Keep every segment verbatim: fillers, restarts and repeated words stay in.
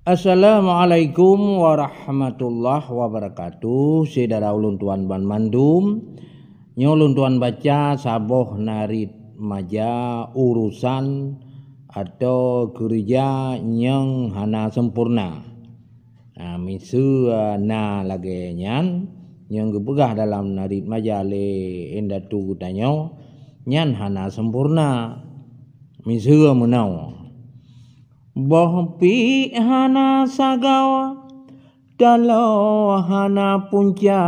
Assalamualaikum warahmatullahi wabarakatuh. Syedara ulôn tuan banmandum, nyoe ulôn tuan baca saboh narit maja urosan atau keureuja nyang hana sempurna. Ha, miseue na lagée nyan nyang geupeugah dalam narit maja lé indatu geutanyoe, nyan hana sempurna. Miseue meunoe, boh piek hana sagoe, taloe hana punca,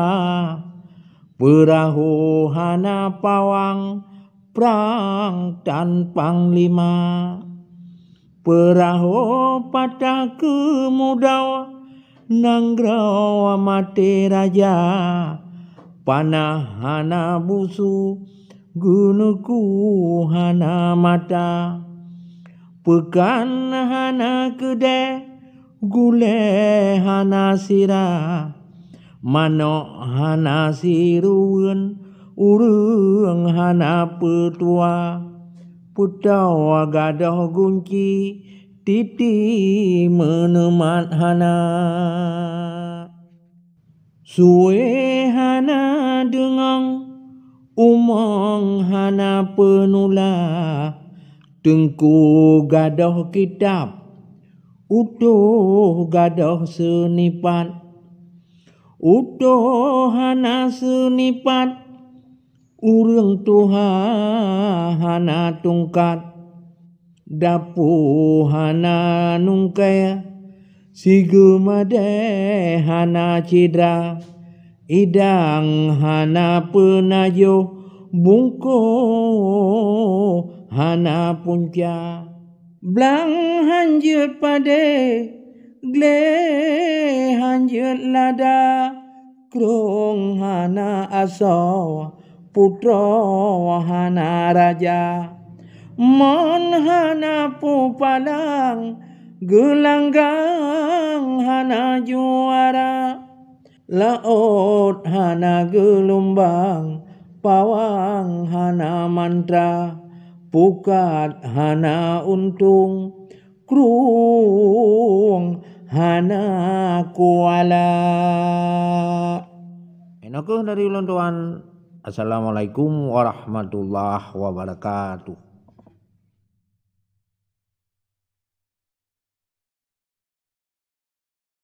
peurahô hana pawang, prang tan panglima. Peurahô patah keumudoe, nanggroe maté raja, panah hana busu, geuneukue hana mata. Peukan hana keudée, gulée hana sira, manok hana siruweuen, ureuëng hana peutuwa. Peutoe gadôh gunci, titi meuneumat hana. Sué hana deungoe, umong hana peunula, teungku gadôh kitab, utôh gadôh seunipat. Utôh hana seunipat, ureuëng tuha hana tungkat, dapu hana nungkée, sigeumadée hana cidra, idang hana peunajoh, bungkôh hana punca. Blang hanjeuet padé, glé hanjeuet lada, krông hana asoe, putroe hana raja. Mon hana pupalang, geulanggang hana juara. Laôt hana geulumbang, pawang hana mantra, pukat hana untông, krông hana kuala. Inoe kheueh dari ulôn tuan. Assalamualaikum warahmatullahi wabarakatuh.